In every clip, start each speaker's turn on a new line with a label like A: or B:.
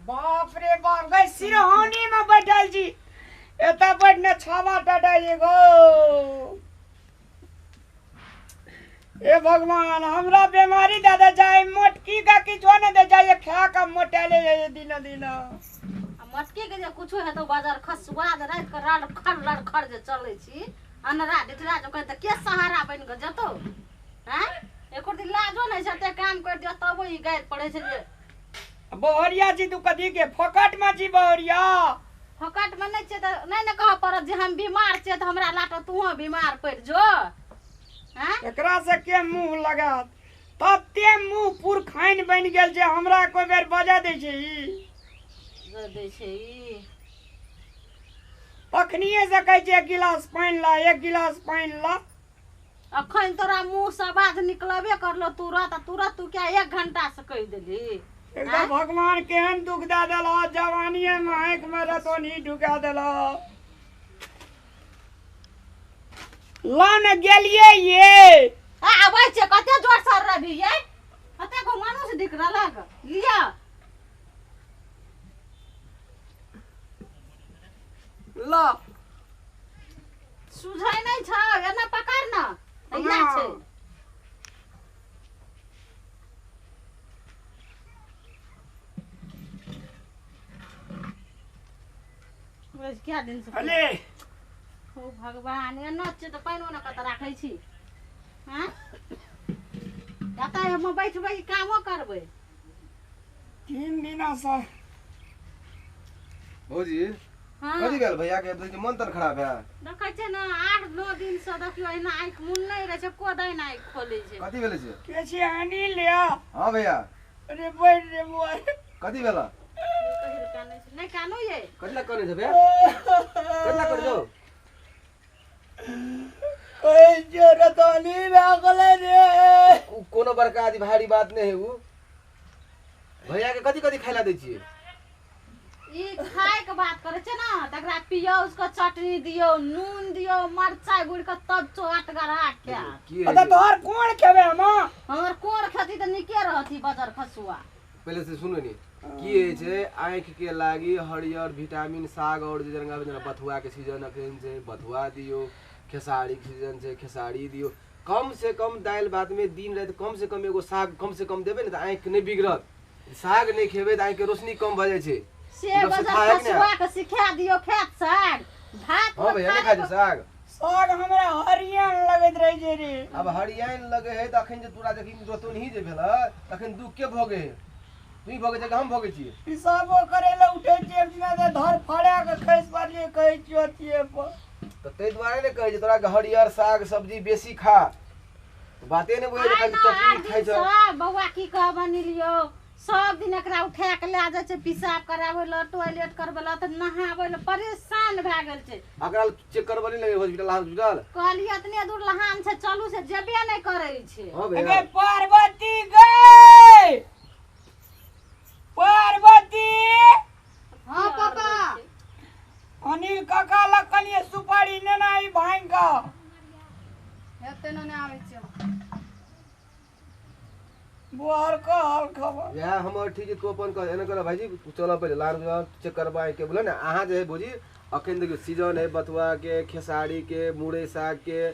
A: बाप रे बाप गई सिरहानी में बैठल छी एतऽ बैठने छावा टटाइ गो। हे भगवान हमरा बीमारी दे दे जाय मोटकी का किछो नहि दे जाय खा के मोटाले जाय दिन दिन।
B: आ मोटकी के जे कुछो हेतौ बाजार खसुआ जे राति के रड़ खड़ लड़खड़ जे चलै छी अनरा डिठरा जो कहै तऽ के सहारा बनि कऽ जेतौ? आँय एको दिन लाजो नहि छै, एते काम करि दियौ तबो ई गारि पड़ै छै जे
A: बहरिया छी तू कथी के फोकट में छी बहरिया?
B: फोकट में नहि छियै तऽ नहि ने कहऽ पड़त जे हम बीमार छियै तऽ हमरा लाटो तूहो बीमार पड़ि जो। आँय
A: एकरा से के मुंह लगात? तते मुंह पुरखाइन बनि गेल छै हमरा कोई बेर बजा दै छै ई
B: दै छै ई।
A: तखनिये से कहै छै एक गिलास पानि ला एक गिलास पानि ला।
B: अखन तोरा मुंह से आवाज निकलबे करलो तुरंत तुरंत तू क्या 1 घंटा से कहि देली?
A: एकदम भगवान केहन दुख दे देला जवानीये में आँखि में रतौनी ढुका देला। ला ने गेलिए ये।
B: आ आबै छै कते जोर से रवि ये कते गो मनुष्य दिख रहलक लिया।
A: ला
B: सुझै नहि छौ एना पकड़ न हैया छै। क्या दिन से
A: अले
B: ओ भगवान एना छै तऽ पानिओ ने कतऽ राखै छी। हँ एतऽ हम बैठबै कामो करबै
A: 3 दिना से।
C: भौजी
B: हाँ।
C: कथी भेल भैया के? देखी मन तन खराब है।
B: देखै छै ने 8-9 दिन से देखियौ एना आँखि मुन नहि रहै छै को दैन आँखि खोलै छै।
C: कथी भेलै छै?
A: के छी अनिल या?
C: हाँ भैया।
A: अरे बैठ रे बुआ।
C: कथी भेल?
B: नहि कानू ये।
C: कथी ला कानै छै भैया? कथी ला कानै छौ?
A: कहै छियौ रतौनी भए गेलै रे।
C: उ कोनो बड़का आदि भारी बात नहि है उ। भैया के कथी कथी खाय ला दै छियै?
B: ई खाय के बात करै छै ने तकरा पियौज के चटनी दियौ नून दियौ मरचाइ गुड़ि के तब चोट गरा खायत।
C: की
A: अतऽ तोहर कोन खेबै हम?
B: हमर कोन खेती तऽ नीके रहती बजर खसुआ।
C: पहिले से सुनू नी की होइ छै आँखि के लागी हरियर विटामिन साग और जे जेना बथुआ के सीजन अखन छै बथुआ दियौ, खेसारी के सीजन छै खेसारी दियौ। कम से कम दालि भात में दिन राति कम से कम एगो साग कम से कम देबै ने तऽ आँखि नहि बिगड़त। साग नहि खेबै तऽ आँखि के रोशनी कम भऽ जाइ छै।
B: से बजर खसुआ के सिखा दियौ खायत साग भात।
C: हाँ भैया नहि खाइ छै साग?
A: साग हमरा हरियन लगैत रहै छै रे।
C: अब हरियन लगे है तऽ अखन जे तोरा देखी रतौनी जे भेल तखन दुख के भोगे है? तू भोगे छै कि हम भोगे छियै?
A: पिसाबो करै लए उठै छियै एक दिना तऽ धर फड़ा के खसि पड़लियै कहै छियौ अथिये पर।
C: तऽ ताहि दुआरे ने कहै छै तोरा के हरियर साग सब्जी बेसी खा। बाते नहि बुझै छै खाली चटनी खाइ छै।
B: बौआ की कहब अनिलियौ सब दिन एकरा उठा के लए जाइ छै पिसाब कराबै लए टॉयलेट करबै लए तऽ नहाबै लए परेशान भए गेल छै।
C: एकरा चेक करबै नहि लगे हॉस्पिटल हॉस्पिटल?
B: कहलियै एतने दूर लहान छै चलू से जेबे नहि करै छै।
C: हाँ भैया।
A: पार्वती गई पार्वती।
B: हाँ पापा।
A: अनिल काका लग कनिए सुपारी नेना ई भांग के।
D: हेतै ने आबै छियौ।
A: बोहर कहल खबर।
C: वएह हमर ठीक छै तू अपन कह एना कर भाईजी चलऽ पहिले लाल चेक करबा के बोले ने अहाँ जे है भौजी अखन देखियौ सीजन है बथुआ के खेसारी के मुरई साग के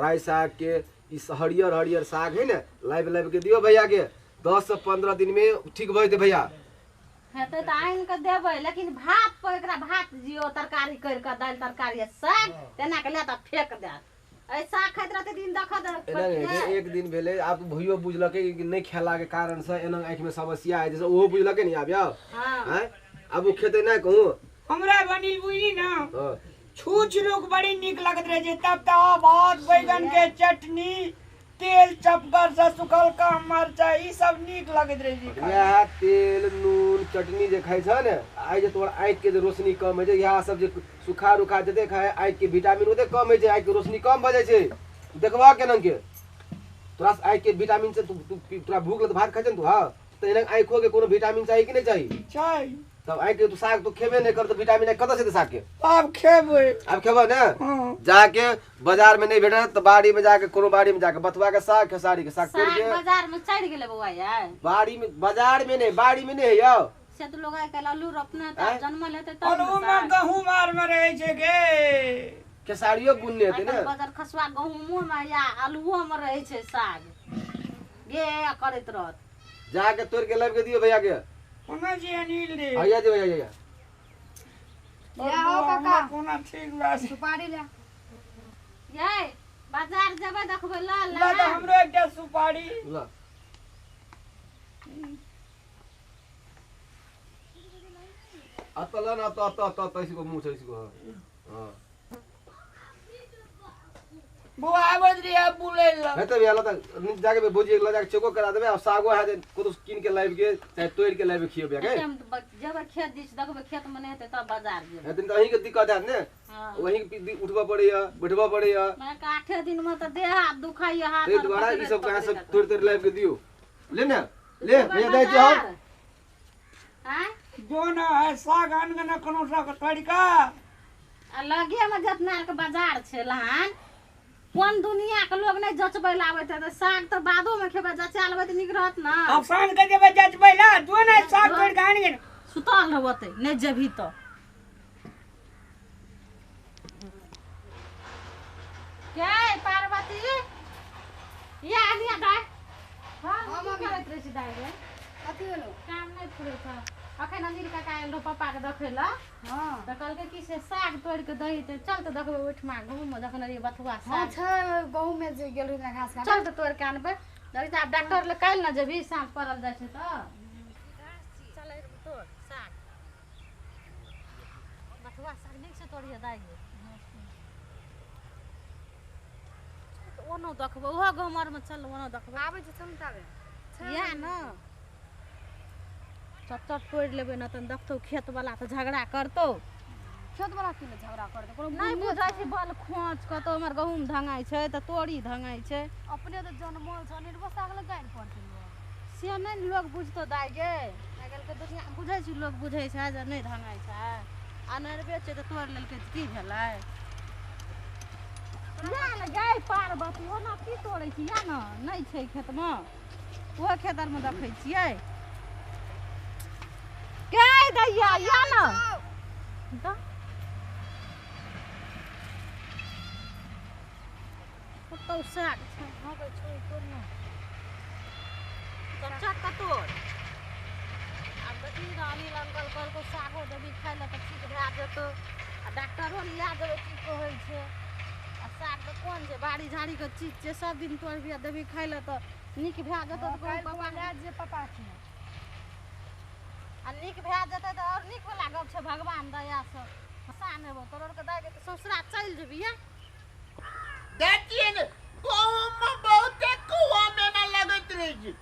C: राई साग के ई हरियर हरियर साग है ने लाइब लाइब के दियौ भैया के 10 से 15 दिन में ठीक भऽ जेतै भैया।
B: हेतै तऽ आनि कऽ देबै लेकिन भात पर एकरा भात दियौ तरकारी करि कऽ दालि तरकारी साग तेना के ले तऽ फेक देत। ऐ साग खाइत रहतै दिन देखत
C: एना नहि छै एक दिन भेलै आब भैयो बुझलकै कि नहि खेलाके कारण से एना आँखिमे समस्या होइ छै ओहो बुझलकै ने आब यौ। आँय आब ओ खेतै नहि कहूँ।
A: हमरा बनी बुझली ना छूछ रुक बड़ी नीक लगैत रहै छै तब तऽ भात बैगन के चटनी तेल चपगर से सुखल का मरचाई ई सब नीक लगैत रहै छै।
C: इएह तेल नून चटनी जे खाइ छ ने आइ जे तोहर आँखि के जे रोशनी कम होइ छै इएह सब जे सूखा रुखा जते खाय आँखि के विटामिन ओते कम होइ छै आँखि के रोशनी कम भऽ जाइ छै। देखबह केना के तोरा आँखि के विटामिन से तोरा भूख लगत भात खाइ छै ने तू। हाँ तऽ एना आँखिओ के कोनो विटामिन चाही कि नहि चाही?
A: चाही।
C: तब आँखि के तू साग तू खेबे नहि कर तऽ विटामिन कतऽ से साग के?
A: आब खेबै।
C: आब खेबह ने? जाके बाजार में नहीं भेटत तऽ बाड़ी में जाके कोनो बाड़ी में जाके बथुआ के साग खेसारी के साग तोड़ के
B: बाजार में चढ़ि गेलै बौआ यार।
C: बाड़ी में बाजार में नहीं बाड़ी में नहीं है यौ।
B: छै तऽ लोग आइ काल्हि आलू रोपने हेतै,
C: आँय?
B: जनमल हेतै तब ने
A: आलू में
B: साग।
A: गहूम आर में रहै छै गे।
C: खेसारियो बुनने
B: आइ
C: हेतै ने।
B: काल्हि बजर खसुआ गहूमो मे या आलुओ मे रहै छै साग, गे करैत रहत।
C: जाके तोड़ के लाबि के दियौ भैया के।
A: कोना जी अनिल रे?
C: भैया जी, भैया भैया
D: ले आओ काका।
A: कोना ठीक बा से।
D: सुपारी ले।
B: यै बाजार जेबै देखबै ल
A: ला तऽ
B: ल
A: हमरो एकटा सुपारी।
C: ल अतऽ ल न, अतऽ अतऽ अतऽ अतऽ इसको मुँह छै इसको। हाँ हाँ
A: बौआ आबैत रहियै आब बुलै लए।
C: हेतै भैया, ल तऽ जाके भौजी ल जाके चेको करा देबै आ सागो है जे कतौ कीन के लाबि के चाहे तोड़ि के लाबि के खियेबै के।
B: हम जेबै खेत दिस देखबै, खेत मे नहि हेतै तब बाजार जेबै।
C: हेतै तऽ अहींके दिक्कत हैत ने।
B: हँ।
C: वहीं उठबऽ पड़ैया, बैठबऽ पड़ैया।
B: मैं कहा, आठे दिन में तऽ देह हाथ दुखाइया, हाथ
C: ताहि
B: आर
C: दुआरे ई
B: पकड़ैत
C: सब अहाँ सब
B: पकड़ैत।
C: तोड़ि तोड़ि लाबि के दियौ। ले ने ले
B: जेबै
C: भैया, दै छियै हम।
B: बाजार? आँय?
A: जो न है साग आन के न कोनो साग तोड़ि कऽ।
B: आ लगे में जितना आरके बाजार छै लहान, कोन दुनिया के लोग नहि जचबै लए आबैत हेतै। साग तऽ बादो में खेबै, जचा लेबै तऽ नीक रहत ने।
A: आब साँझ के जेबै जचबै लए, जो ने साग तोड़ि कऽ आनि के।
B: सुतल रहब ओतै, नहि जेबही तऽ। के पार्वती या आनिया दाइ। हाँ, की करैत रहै छी दाइ गे?
D: कथी भेलो?
B: काम नहि फुरै छौ। अखन अनिल काका आयल रहौ पप्पा के देखै लए।
D: हाँ
B: तऽ कहलकै कि से साग तोड़ि कऽ दही तऽ चल तऽ देखबै ओहिठमा गहूँम मे देखने रहियै बथुआ
D: हाँ
B: साग।
D: छै गहूँम में जे गेल रही ना घास काटे।
B: चल तऽ तोड़ि कऽ आनबै। देखै छी आब डॉक्टर लग काल्हि ने जेबही, साँझ पड़ल जाइ छै तऽ। चल तोड़ साग, बथुआ साग नीक से तोड़िहे दाइ गे। ओनो देखबै, ओहो गहूँम आरमे चल, ओनो देखबै।
D: आबै छै चल ताबे।
B: इएह ने चट तोड़ि लेबै ने तहन देखतौ खेत वाला तऽ झगड़ा करतौ।
D: खेत वाला की झगड़ा करतै? कोनो
B: नहि बुझै छी, बल खोच कतौ हमर गहूँम धंगाइ छै तऽ तोरी धंगाइ छै।
D: अपने तऽ जनमल छ, अनिलबो साग लए गारि पड़तै लोग।
B: से नहि ने लोग बुझतौ दाइ गे। आइ काल्हिके दुनिया बुझै छी, लोग बुझै छै जे नहि धंगाइ छै। अनरबे छै तऽ तोड़ि लेलकै तऽ की भेलै? इएह ने गाय पार्वती, ओना की तोड़ै छी? इएह ने नहि छै खेतमे, ओहो खेत आरमे देखै छियै। गाय दैया इएह ने तऽ कतौ साग छै, हँ गै छोड़, तोड़ ने चट कऽ तोड़। आब देखी ने, अनिल अंकल कहलकौ सागो देबही खाइ लए तऽ ठीक भए जेतौ। आ डॉक्टरो लए जेबै, की कहै छै। आ साग तऽ कोन छै, बाड़ी झाड़ीके चीज छै, सब दिन तोड़बही आ देबही खाइ लए तऽ नीक भए जेतौ। तऽ कहू
D: काल्हि
B: पप्पा
D: लए जे पप्पा के।
B: आ नीक भए जेतै तऽ आओर नीक वला गप छै, भगवान दयासँ। हँसा नेबो तोर आरके दाइ के तऽ ससुरा चलि जेबही।
E: देखिए ने, गहूँम में बहुते कौआ मेना लगैत रहै छै।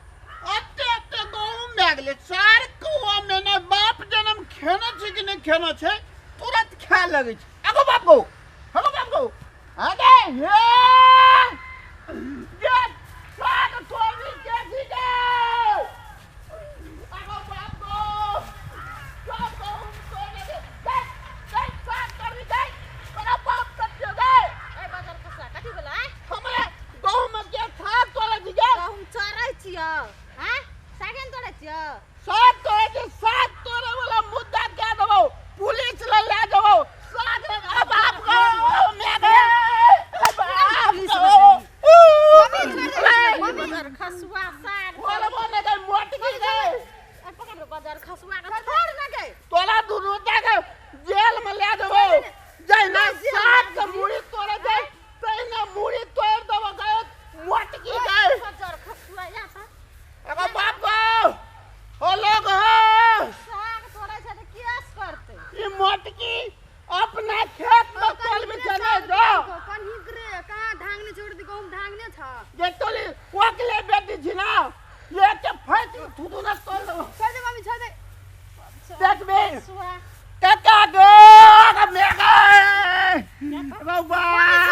E: ओते ओते गहूँम भए गेलै, सार कौआ मेना बाप जनम खेने छै कि नहि खेने छै, तुरंत खाय लगै छै। अगो बाप गो, अगो बाप गो, अरे हे जे साग तोड़ी के छी गे। अगो बाप गो, सब गहूँम तोड़ने दे, दे दे साग तोड़ी दे, तोरा बाप कटियो गे।
B: ए बाजार खसुआ, कथी भेलै?
E: हमरा गहूँम के साग तोड़ै छी गे।
B: गहूँम चरै छियौ? आँय, सागे ने तोड़ै छियौ?
E: साग तोड़ै छी। साग तोड़ै वाला मुद्दा दए देबौ, पुलिस लग लए जेबौ। साग अब बाप गो मैं गे, बाप गो।
B: बाजार खसुआ साग
E: बोलबो ने गे, मोटकी गे।
B: ए, पकड़ लो बाजार खसुआ के, छोड़ ना गे।
E: तोरा दुनू के जेल में ले जेबौ। जहिना साग के मुड़ी तोड़े छै तहिना मुड़ी तोड़ि देबौ गे, मोटकी गे।
B: बाजार खसुआ या तऽ
E: अगो बाप गो, हो लोग हो।
B: साग तोड़ै छै तऽ केस करतै।
E: ई मोटकी अपना खेत में तोल भी चले जो।
D: कन्ही रे कहाँ धांगने छोड़ दी, गहूँम धांगने छ।
E: जे तोली ओकले बेटी छी ना, ये के फैट थुथु ना तोल देबो।
D: छोड़ दे मम्मी, छोड़ दे।
E: देखबे
B: खसुआ।
E: काका गो, अगो मेगा बाबा,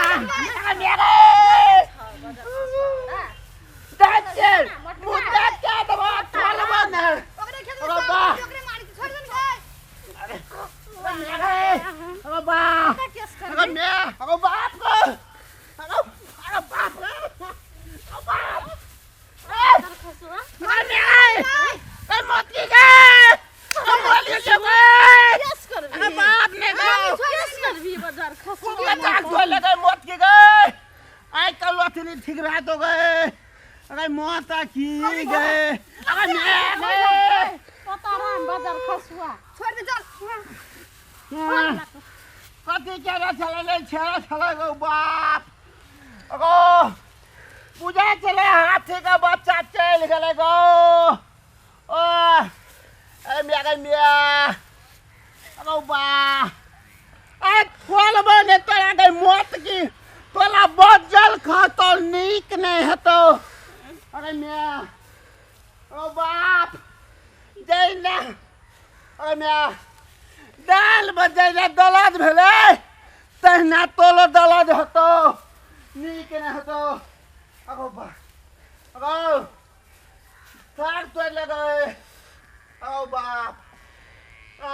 E: अगो मेगा देखছে मुद्दा क्या देबो, तोलबो ने।
D: ओकरे खेत में
E: अरे
D: साग
E: बा।
D: ओकरे मारी के छोड़ दे ने गए।
E: अरे मेगा, अरे बा।
B: केस
E: अरे
B: करबै।
E: मैं, अरे बाप गो, अरे अरे बाप रे, अरे बाप।
B: बाजार खसुआ।
E: अरे मेगा, अरे मोती गे, अरे हेतो गए। अरे माता की गए। अरे मैं गए।
B: तोताराम बाजार खसुआ
D: छोड़ दे चल।
E: कथी केना छलै रे छेड़ा छलै गौ बाप। अगो पूजा चले हाथी के बच्चा चलि गेलै गौ। ओ ए मिया गे मिया। अगो बा ए खोलबो ने तोरा गे मौत की तोला बजल खतौ नीक नहि हेतौ। अरे मिया ओ बाप जैना। अरे मिया दालि मे जहिना दलद भेलै तहिना तोलो दलद हेतौ नीक नहि हेतौ। अगो बा अगो साग तोड़ि लेबै। अगो बाप आ